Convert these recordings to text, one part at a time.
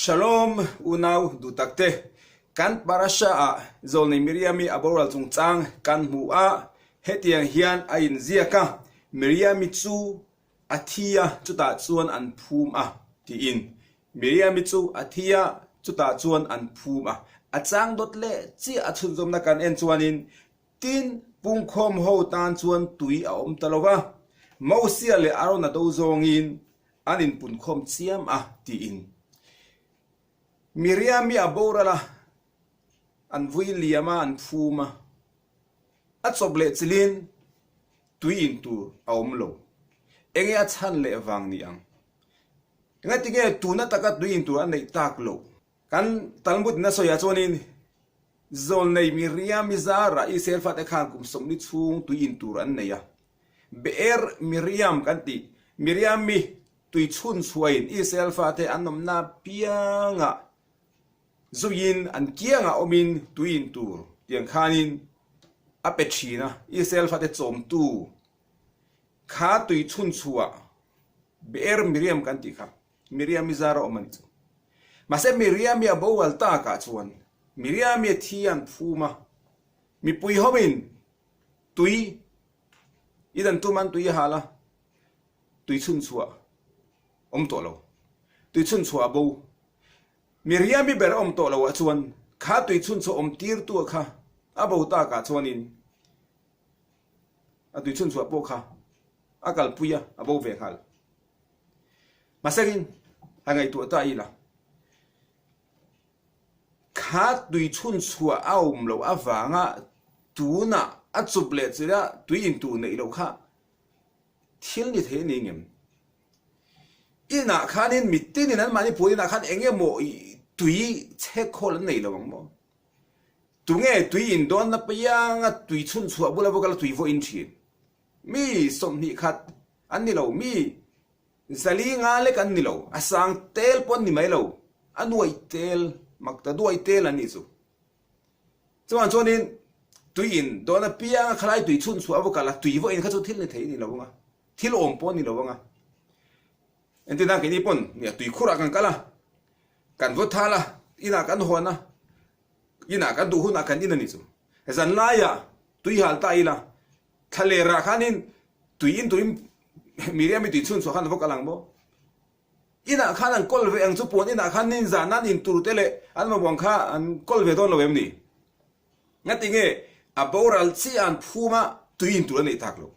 Shalom unau duhtakte, kan parasha ah Zawlnei Miriami a boral chungchang kan hmu a, hetiang hian a inziak a, Miriami chu a thi a, chutah chuan an phum a, tiin. Miriami chu a thi a, chutah chuan an phum a. A chang dawt leh chiah a chhunzawmna kan en chuanin Tin, pungkhawm ho tan chuan tui a awm ta lo va, Mosia leh Arona do zawngin an inpunkhawm chiam a, tiin. Miriami a boral a, an vui liam a, an phum a, a chawp leh chilin tui in tur a awm lo. Enge a chhan leh vang ni ang? Engatinge tuna taka tui in tur a neih tak loh? Kan Talmud in a sawiah chuanin Zawlnei Miriam-i zarah Israel fate khan kum 40 chhung tui in tur an nei a. Be'er Miriam kan tih, Miriam-i tui chhun chhuahin Israel fate an awmna piangah zuiin an kiangah awmin tui in tur tiang khanin a pe thin a, Israel fate chawmtu kha tui chhun chhuah Be'er Miriam kan tih kha. Miriami zar a awm a ni chu. Mahse Miriami a boral takah chuan Miriami a thi an phum a, mipui hoin tui i dan tum an tui a hal a, tui chhun chhuah awm tawh lo. Tui chhun chhuah a bo. Miriami ber awm tawh loah chuan kha tui chhun chhuah awm tirtu kha a bo takah chuanin a tui chhun chhuah pawh kha a kalpui a, a bo ve nghal. Mahsengin a ngaihtuah ta ila, kha tui chhun chhuah a awm loh avanga tunah a chup leh chila tui in tur neih loh kha thil ni thei a ni ngem? Inah khanin mitinin anmahni puan inah khan eng emaw tui chhek khawl an nei lo ang maw? Tunge tui in dawnna pianga tui chhun chhuah bula bawk a la tui vawiin thin? Mi 20 khat an ni lo, mi zali nga lek an ni lo, a sang tel pawh an ni mai lo, a nuai tel, mak ta duai tel an nih chu. Chuvang chuanin tui in dawn apianga khalai tui chhun chhuah a va kal a, tui vawiin kha chu thil ni thei a ni lo ang a, thil awm pawh a ni lo ang a. Entirna keini pawn nia tui khurah kan kal a, kan vaw thal a, inah kan hawn a, inah kan duh hunah kan in a nih chu. Zanlaiah tui hal ta ila, Thlalerah khanin tui in turin Miriam-i tui chhun chhuah khan a va kal ang maw? Inah khan an kawl ve ang chu puan inah khan nin zah nan in tur te leh an mamawh ang kha an kawl ve dawn lo em ni? Ngati nge a boral chiah an phum a tui in tur a neih tak lo.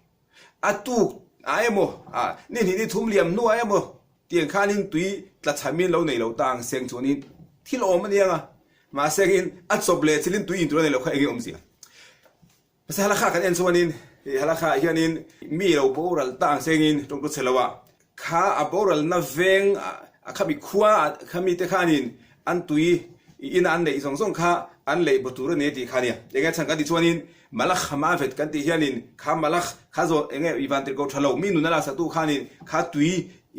A tuk ah emaw ah ni hnih ni thum liam hnu ah emaw tiang khanin tui tla chhamin lo nei lo ta ang seng chuanin thil awm a nia nga. Mahse in a chawp leh thilin tui in tur a nei lo kha enge awmzia? Hmasa halakha kan en chuanin hei halakha ah hianin mi lo boral ta ang sengin tawngtu chhe lo ah kha a boralna veng a khami khua a khami te khanin an tui ina an neih zawng zawng kha an leih baw tur a ni a tih kha nia. Enge chhan kan tih chuanin malakh hamavet kan tih hianin kha malakh kha zawh enge i van tirh ko tha lo mi nun a laksak tu khanin kha tui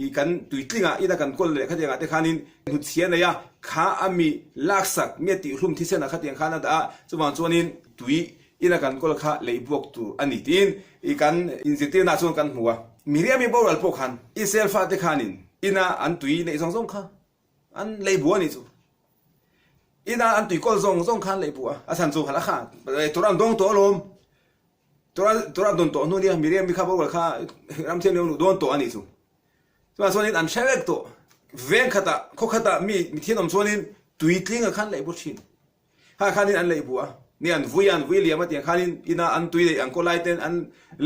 i kan tui tlingah ina kan kawl leh khatiang ah te khanin hnutchhia nei a kha a mi laksak mi a tihhlum thisen ah khatiang khan a dah a chuvang chuanin Tui ina kan kawl kha lei buak tur a ni tiin i kan inzirtirna chuan kan hmu a. Miriami boral pawh khan Israel fate khanin ina an tui neih zawng zawng kha an lei bu a nih chu. Ina an tui kawl zawng zawng kha an lei bu a, a chhan chu hala kha Torah an dawng tawh alawm. Torah Torah an dawn tawh hnu nia Miriami kha boral kha ramthianghlim a luh dawn tawh a nih chu. Chuvang chuanin an hre vek tawh. Veng khatah khaw khatah mi mithian awm chuanin tui tlinga khan lei bu thin. Kha khanin an leih buh a, ni an vui a, an vui liam a tiang khanin ina an tui leih ang kaw lai ten an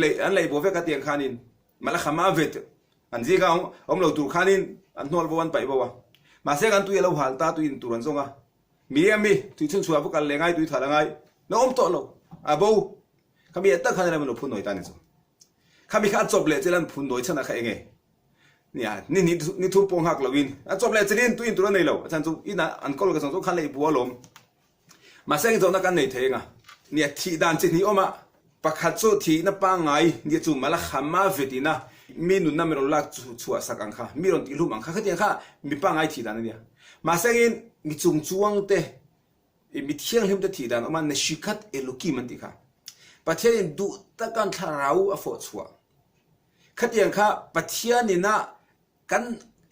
leih an leih buh vek a tiang khanin malakha ma vet an zing a awm lo tur khanin an hnawl bo an paih bo a. Mahse kan tui a lo hal ta tui in tur an zawng a, mi a mi tui chhun chhuah va kal leh ngai tui thal a ngai na awm tawh lo a bo khami ah tak khan a lo phun nawi ta ni chu. Khami kha a chawp leh chel an phun nawi chhan ah kha enge Nia, ni hnih ni thum pawh nghak loin a chawp leh chelin tuin tur a nei lo. A chhan chu inah an kawl ka zawng zawng khan lei bu alawm. Mahse engzawhna kan nei thei anga. Nia, thih dan chi hnih awm a, pakhat chu thihna pangngai nia chu malakha vetina mi nunna mi rawn lak chhuah sak ang kha, mi rawn tihhlum ang kha, khatiang kha mi pangngai thih dan a nia. Mahse engin mi chungchuang te, mi thianghlim te thih dan awm a, Neshikat Elokim an tih kha. Pathianin duh taka an thlarau a fawh chhuah. Khatiang kha Pathianin a kan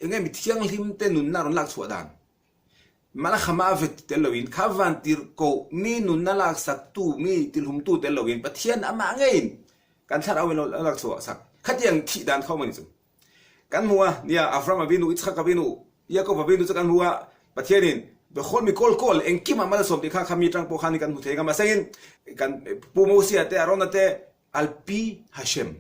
eng nge mi thianghlim te nunna a rawn lak chhuah dan. Malachama a vet tel loin kha vantirhkoh mi nunna laksaktu mi tilhumtu tel loin Pathian amah ngeiin kan thlarau in a lak chhuah sak. Khatiang thih dan kha awm a ni chu. Kan hmu a, nia Avram a vinu, Itzhak a vinu, Jakob a vinu chu kan hmu a, Pathianin Bechol mi kawl kawl engkimah mal a sawm tih kha kha mi tang pawh khan kan hmu thei ngam a. Sengin kan Pu Mosia te, Arona te, Alpi Hashem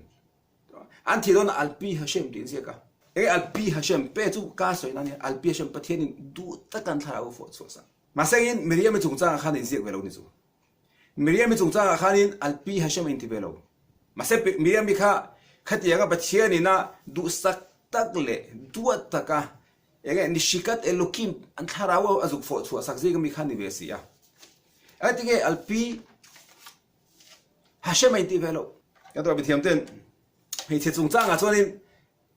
An thih dawnah Alpi Hashem tiin ziak a. Enge Alpi Hashem pe chu ka sawi na nia, Alpi Hashem Pathianin duh taka an thlarau a fuah chhuah sak. Mahse engin Miriam-i chungchangah khan a inziak ve lo ni chu. Miriam-i chungchangah khanin Alpi Hashem a inti ve lo. Mahse Miriam-i kha khatianga Pathianin a duhsak tak leh duat taka enge Nishikat Elokim an thlarau a zuk fawh chhuah sak zing ami kha ni ve si a. Engati nge Alpi Hashem a intih ve lo. Kan tuah mithiam ten hmeichhe chungchangah chuanin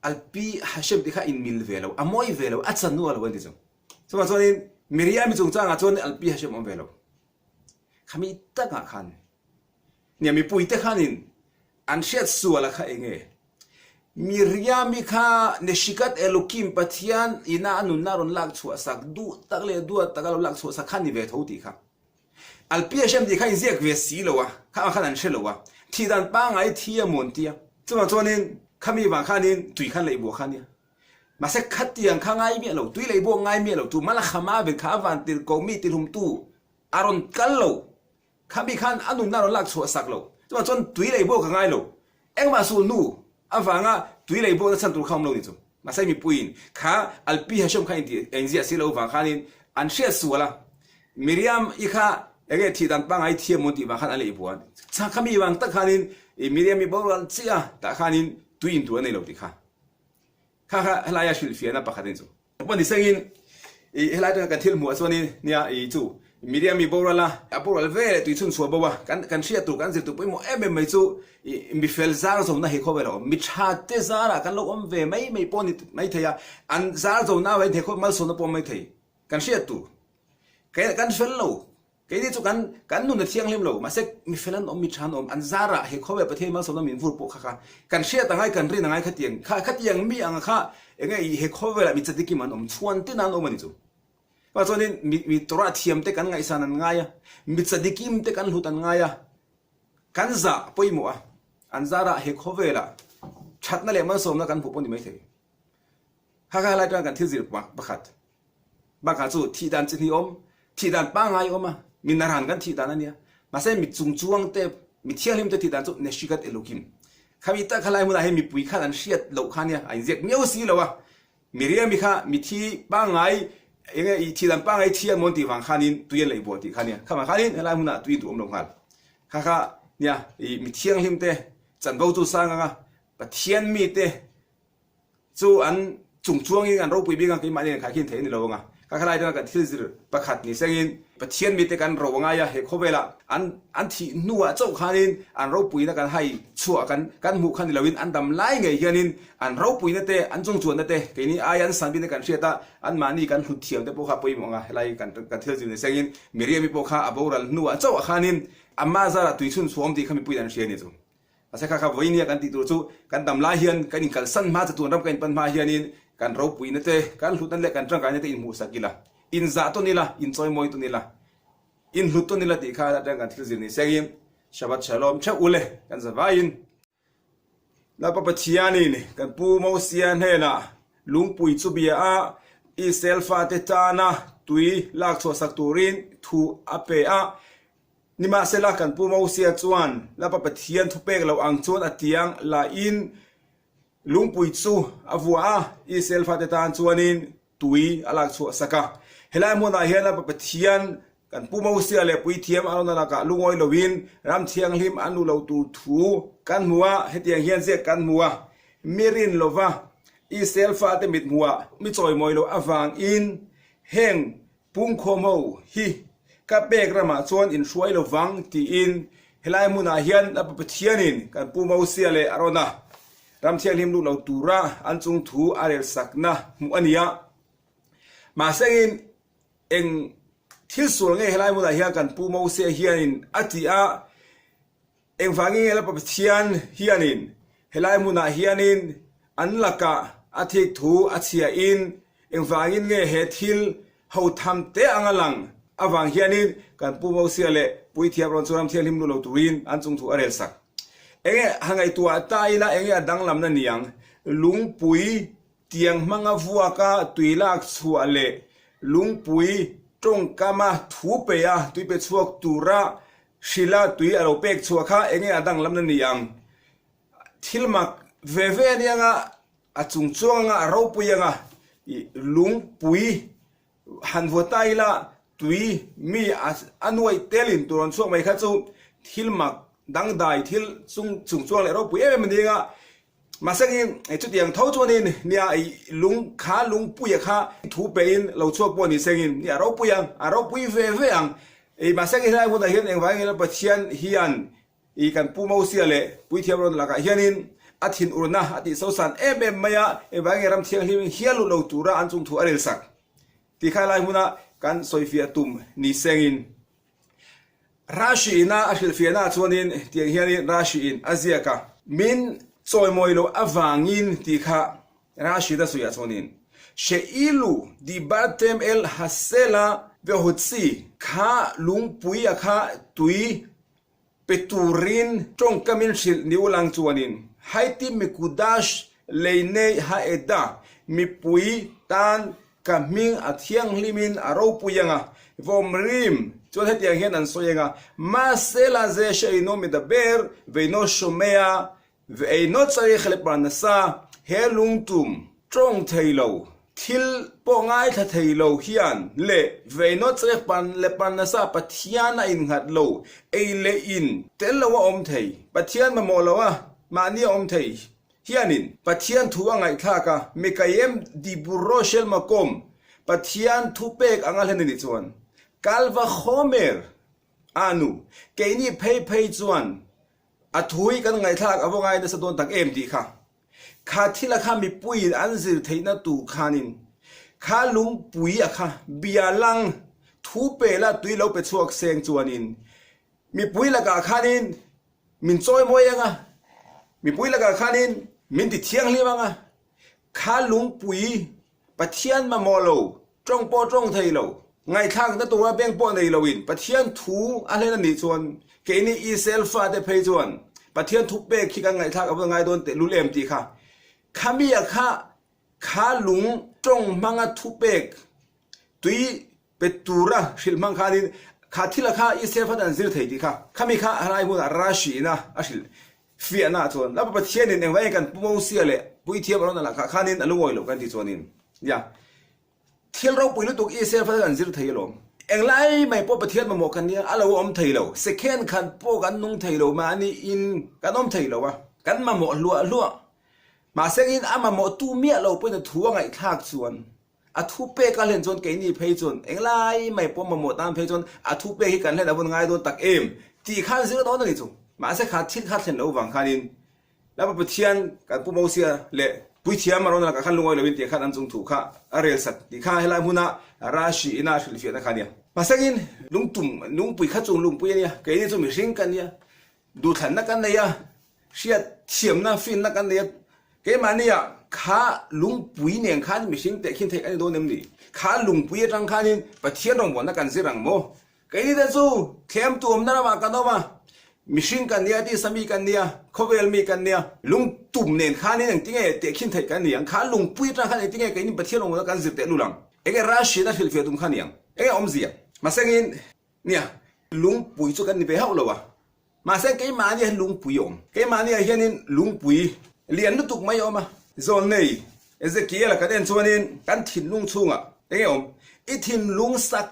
Alpi Hashem tih kha a inmil ve lo, a mawi ve lo, a channu a lo an ti chu. Chuvang chuanin Miriami chungchangah chuan Alpi Hashem a awm ve lo. Khami takah khan nia mipuite khanin an hriat sual a kha eng nge? Miriami kha Neshikat Elokim Pathian ina a nunna rawn lak chhuah sak duh tak leh duat taka lo lak chhuah sak kha ni ve tho tih kha. Alpia hrem tih kha inziak ve si lo a, kha ang khan an hre lo a, thih dan pangngai thi a mawn tia. Chuvang chuanin khami vang khanin tui khan leih buak kha nia. Mahse khatiang kha ngai miah lo, tui leih buak ngai miah lo, tu Malakhama vel kha a van tir ko mi tihlumtu a rawn kal lo, khami khan a nunna a rawn lak chhuah sak lo. Chuvang chuan tui leih buak a ngai lo, Engmah sul nu avanga tui lei bawhna chhan tur kha awm lo ni chu. Mahse mipuiin kha Alpi Hashem kha inti engziah si lo vang khanin an hriat sual a. Miriam i kha enge thih dan pangngai thiam mawn tih vang khan an lei buan. Chha kha mi vang tak khanin i Miriam i boral chiah a tah khanin tui in tur a nei lo tih kha. Kha kha helaia hrilhfiahna pakhat a ni chu. Pawh ni sengin i helai atanga kan thil hmuh ah chuanin nia i chu Miriam i boral a, a boral ve leh tui chhun chhuah bo a, kan kan hriat tur kan zir tur pawimawh em em mai chu i mi fel zar zona hi khawvel a awm, mi tha te zarah kan lo awm ve mai mai pawh ni mai thei a, an zar zona avangin he khawvel malsawmna pawh awm mai thei kan hriat tur kan fel lo. Keini chu kan kan nun a thianghlim lo, mahse mi fel an awm, mi tha an awm, an zarah he khawvel Pathian malsawmna min vur pawh kha kha kan hriat angai, kan rin angai khatiang kha khatiang mi ang kha enge i he khawvelah mi chadikim an awm, chhuan tin an awm a ni chu. Chuvang chuanin mi mi Torah thiam te kan ngaihsan an ngai a, mi chadikim te kan hlut an ngai a, kan zah pawimawh a, an zarah he khawvelah thatna leh malsawmna kan hmuh pawh ni maithei. Kha kha helai atanga kan thil zir pakhat. Bakah chu thih dan chi hnih awm, thih dan pangngai awm a, mi naran kan thih dan a nia. Mahse mi chungchuang te, mi thianghlim te thih dan chu Neshikat Elokim. Khami tak kha lai hmunah hian mipui khan an hriat loh kha nia, a inziak miau si lo a. Miriam-i kha mithi pangngai, enge i thih dan pangngai thi an mawn tih vang khanin tui an leih buah tih kha nia. Khamah khanin helai hmunah tui duh awm lo nghal. Kha kha nia, i mi thianghlim te chanvo chu sang anga Pathian mite Chu an chung chuangin an ropui bik a, keimahni an khaikhin thei a ni lo ang a. Ka khalai atanga kan thil zir pakhat ni sengin Pathian mite kan ro angai a, he khawvelah an an thih hnuah chauh khanin an ropuina kan hai chhuah kan kan hmuh kha ni loin an dam lai ngei hianin an ropuina te an chung chuanna te keini aia an san bikna kan hriat a, anmahni kan hlut thiam te pawh kha pawimawh ang a. Helai kan kan thil zir ni sengin Miriam-i pawh kha a boral hnuah chauh khanin ama zarah tui chhun chhuah awm tih kha mipuiin an hria a ni chu. Mahse kha kha vawinia kan tih tur chu kan dam lai hian kan inkalsan hma chatuan ram kan inpan hma hianin kan ropuina te, kan hlutna leh kan tangkaina te inhmuhsak ila, inzah tawn ila, inchawimawi tawn ila, inhlut tawn ila tih kha atang kan thil zir ni sengin Shabbat Shalom theuh ule kan zavaiin. Lalpa Pathianin kan Pu Mosia hnenah lungpui chu bia a, Israel fate tana tui lak chhuahsak turin thu a pe a, Nimahsela, kan Pu Mosia chuan Lapa Pathian thupek lo ang chuan a tiang lahin lungpui chu a vuah a, Israel fate tan chuanin tui a lak chhuah sak a. Helai hmunah hian Lapa Pathian kan Pu Mosia leh Puithiam Arona lakah lungawi loin ram thianghlim an luh lo tur thu kan hmu a, hetiang hian ziak kan hmu a, Mi rin lova Israel fate mithmuhah mi chawimawi loh avangin heng Pungkhawm ho hi ka pek ramah chuan in hruai lo vang tiin helai hmunah hian a Pathianin kan Pu Mosia leh Arona ram thianghlim lut lo tura an chung thu a rel sakna hmuh a ni a. Mahsengin eng thil sual nge helai hmunah hian kan Pu Mosia hianin a ti a, Engvangin nge Lalpa Pathian hianin helai hmunah hianin an lakah a thik thu a chhiahin engvangin nge he thil Ho tham te anga lang avang hianin kan Pu Mosia leh Puithiam rawn chu ram thianghlim lu lo turin an chung thu a rel sak. Enge ha ngaihtuah ta ila enge a danglamna niang? Lungpui tiang hmanga vuaka tui lak chhuah leh lungpui tawngkama thu peia tui pe chhuak tura hrila tui a lo pek chhuah kha enge a danglamna niang? Thil mak ve ve a nia nga, a chung chuang anga, a ropui anga, ih lungpui han vuah ta ila tui mi a nuaih telin tur rawn chhuak mai kha chu thil mak dangdai thil chung chung chuang leh ropui em em a ni anga, mahse khi chutiang tho chuanin nia ih lung kha lungpuia kha thu pehin lo chhuak pawh ni sengin nia a ropui ang, a ropui ve ve ang, ih mahse khi helai hunah hian engvangin nge Pathian hian I kan Pu Mosia leh Puithiam rawn lakah hianin a thinurna a tih sosan em em mai a, engvang nge ram thianghlim hial lut lo tura an chung thu a relsak tih kha lai hmuna kan sawifiah tum ni sengin Rashi ina a hrilhfiahnaah chuanin tiang hianin Rashi in a ziak a. Min chawimawi loh avangin tih kha Rashi in a sawiah chuanin She'ilu dibartem el hasela vehutsi kha lungpui a kha tui Pe turin tawngkamin hrilh ni ulang chuanin Haiti Mikudash lei nei Haeda mipui tan ka hming a thianghlimin a ropui ang a, vawmrim chuan hetiang hian an sawi ang a, Mahse la ze sheino midaber veino shomea Veino chawi khalep nasa he lungtum tawng thei lo, thil pawh ngaithla thei lo hian leh veino chawi pan leh pan nasa Pathian a innghat lo, ei leh in tel lo a awm thei, Pathian mamawh lo a mahni a awm thei hianin Pathian thu a ngaihthlak a, Mikayem Diburo Shel Makom Pathian thu pek anga hlen a nih chuan Kalva Khomer a nu keini phei phei chuan A thu hi kan ngaihthlak a va ngai nasa dawn tak em tih kha. Kha thila kha mipuiin an zir theihna tur khanin kha lungpui a kha bia lang thu pela tui lo pe chhuak seng chuanin mipui lakah khanin min chawimawi ang a, mipui lakah khanin min ti thianghlim ang a, kha lungpui Pathian mamawh lo, tawng pawh tawng thei lo, ngaihthlakna tura beng pawh nei loin Pathian thu a hlen a nih chuan keini Israel fate phei chuan Pathian thu pek hi kan ngaihthlak a va ngai dawn tehlul em tih kha khamia kha kha lung tawng hmanga thu pek tui Pe tura hrilh hmang khanin kha thila kha Israel fate an zir thei tih kha khami kha helai hmunah Rashi ina a hrilh fiahna ah chuan Lapa Pathianin engvai nge kan Pu Mosia leh Puithiam Arona lakah khanin a lungawi loh kan tih chuanin nia thil ropui lutuk Israel fate an zir thei alawm. Englai mai pawh Pathian mamawh kan nia a lo awm thei lo second khat pawh kan nung thei lo mahni in kan awm thei lo a kan mamawh hluah hluah mahse in a mamawh tu miah lo pawhin a thu a ngaihthlak chuan A thu pek a hlen chuan keini phei chuan englai mai pawh mamawh tan phei chuan a thu pek hi kan hlen a vun ngai dawn tak em tih khan zir dawn a ni chu. Mahse kha thil kha thlen loh vang khanin Lapa Pathian kan Pu Mosia leh Puithiam a rawn lakah khan lungawi loin tih khan an chung thu kha a rel sat tih kha helai hmuna Rashi ina a hrilhfiahna kha a nia. Mahsengin lungtum lungpui kha chung lungpui a nia, keini chu mihring kan nia, Duhthlanna kan nei a, hriat thiamna, finna kan nei a, keimahnia kha lungpui nen khan mihring tehkhin theih kan ni dawn em ni? Kha lungpui atang khanin Pathian rawngbawlna kan zir ang maw? Keini te chu thlemtu awmna ramah kan awm a, mihring kan nia, tisa mi kan nia, khawvel mi kan nia, lungtum nen khanin engtinge tehkhin theih kan ni ang? Kha lungpui atang khan engtinge keini Pathian rawngbawlna kan zir tehlul ang? Enge Russian a hrilhfiah tum kha ni ang? Enge awmzia? Mahsengin Nia, lungpui chu kan ni ve hauh lo a, mahse keimahni ah hian lungpui a awm. Keimahni ah hianin lungpui lian lutuk mai a awm a. Zawlnei Ezekiel-a kan en chuanin kan thinlung chhungah eng nge awm? I thinlung sak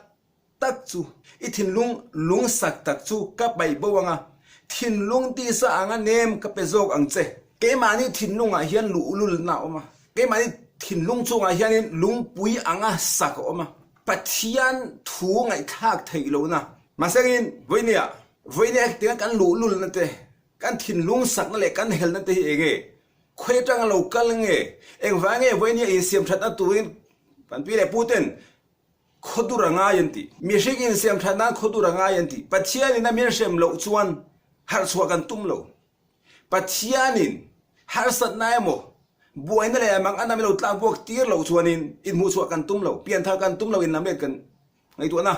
tak chu, i thinlung lung sak tak chu ka paih bo ang a, thinlung tisa anga nem ka pe zawk ang che. Keimahni thinlungah hian luhlulna a awm a, keimahni thinlung chungah hianin lungpui anga sak a awm a. Pathian thu ngaihthlak theih lohna. Mahsengin, vawinia, vawinia hetianga kan luhlulna te, kan thinlung sakna leh kan helna te hi eng nge? Khawi atanga lo kal nge? Engvang nge vawinia insiam thatna turin kan pi leh pu ten khaw dur a ngai an tih? Mihring insiam that nan khaw dur a ngai an tih? Pathianin a min hrem loh chuan harhchhuah kan tum lo. Pathianin harsatna emaw? Buaina leh mang a na milo tlak buak tir loh chuanin inhmuhchhuah kan tum lo, pianthar kan tum lo, inlamlet kan ngaihtuahna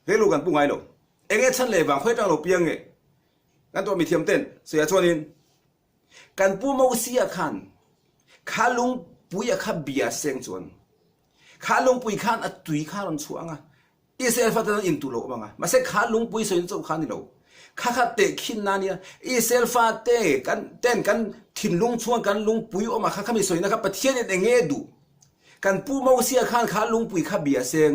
rilru kan pu ngai lo. Enge chhan leh vang khawi atang lo piang nge kan tuah mithiam ten sawiah chuanin kan pu Mosia khan kha lungpui a kha bia seng chuan kha lungpui khan a tui kha a rawn chhuah ang a, Israel fate chuan intu lo awm ang a, mahse kha lungpui sawi chauh kha a ni lo. Kha kha tehkhin na nia, Israel fate kan ten kan thinlung chhunga kan lungpui awm a kha khami sawina kha Pathianin eng nge duh? Kan pu Mosia khan kha lungpui kha bia seng,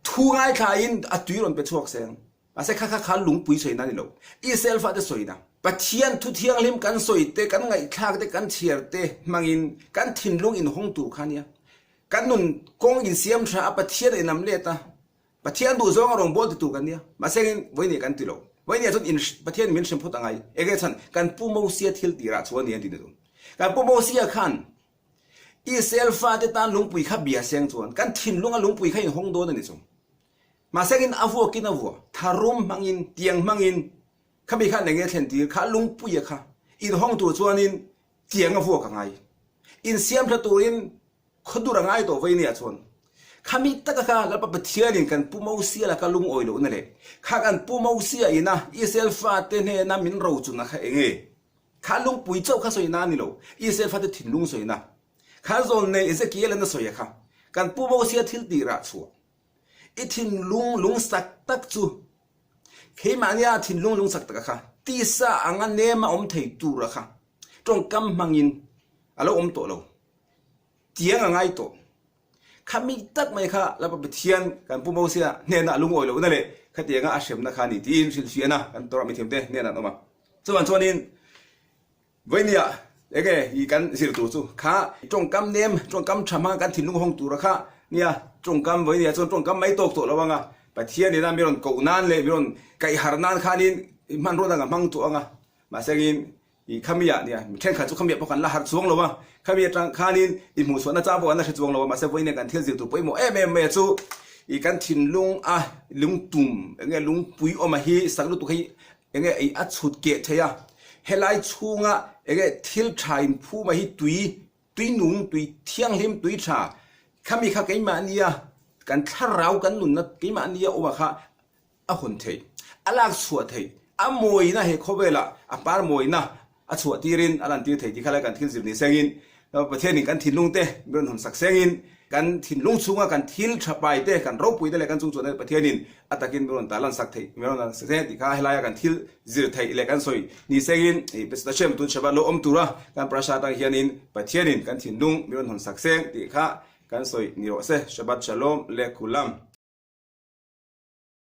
thu ngaithlain a tui rawn pe chhuak seng. Mahse kha kha kha lungpui sawina a ni lo. Israel fate sawina. Pathian thu thianghlim kan sawi te, kan ngaihthlak te, kan chhiar te hmangin kan thinlung inhawng tur kha nia. Kan nun kawng insiam tha a, Pathian a inlam let a, Pathian duh zawng a rawn bawl ti tur kan nia. Mahse engin vawinia kan ti lo. Vawinia chuan in Pathian min hrem phawt a ngai. Enge chhan kan Pu Mosia thil tirah chuan ni an ti ni chu. Kan Pu Mosia khan Israel fate tan lungpui kha bia seng chuan kan thinlunga lungpui kha inhawng dawn a ni chu. Mahse engin a vuakin a vua, tharum hmangin, tiang hmangin khami khan enge thlen tir kha lungpuia kha inhawng tur chuanin tiang a vuak a ngai. Insiam tha turin Khawdur a ngai tawh vei nia chuan khami taka kha Lalpa Pathianin kan Pu Mosia laka lungawi lohna leh kha kan Pu Mosia ina Israel fate hnena min rochunna kha eng nge? Kha lungpui chauh kha sawina a ni lo, Israel fate thinlung sawina. Kha zawn nei Ezekiel an a sawi a kha kan Pu Mosia thil tih rah chhuah i thinlung lungsak tak chu keimahnia thinlung lungsak taka kha tisa anga nema awm thei tura kha tawngkam hmangin a lo awm tawh lo. Tiang a ngai tawh. Khami tak mai kha Lalpa Pathian kan Pu Mosia hnenah a lungawi lohna leh khatianga a hremna kha a ni tiin hrilhfiahna kan Torah mithiamte hnenah an awm a. Chuvang chuanin Vawiniah enge i kan zir tur chu kha tawngkam nem, tawngkam tha hmanga kan thinlung hawng tura kha nia tawngkam Vawiniah chuan tawngkam mai tawk tawh lo anga Pathian ina mi rawn koh nan leh mi rawn kaihharh nan khanin hmanraw dang a hmang tawh anga mahse engin I khamiah nia, mi thenkhat chu khamiah pawh kan la harh chuang lo a, khami atang khanin i hmuhchhuahna chang pawh kan la hre chuang lo a, mahse vawiin kan thil zir tur pawimawh em em mai a chu i kan thinlung a lungtum eng nge lungpui awm a hi sak lutuk hi eng nge i a chhut keh thei a, helai chhunga eng nge thil tha inphum a hi tui tui nung tui thianghlim tui tha khami kha keimahnia kan thlarau kan nunna keimahnia awm a kha a hawn theih, a lak chhuah theih, a mawina he khawvelah a par mawina a chhuah tirin a lantir thei tih kha lai kan thil zir ni sengin Pathianin kan thinlung te min rawn hawn sak sengin kan thinlung chhunga kan thil tha pai te kan ropui te leh kan chung chuan Pathianin a takin min rawn ta lan sak theih min rawn lan sak seng tih kha helaia kan thil zir theih leh kan sawi ni sengin i Pesach Hashem tun Shabbat lo awm tura kan parasha atang hianin Pathianin kan thinlung min rawn hawn sak seng tih kha kan sawi ni rawh se Shabbat Shalom le Kulam.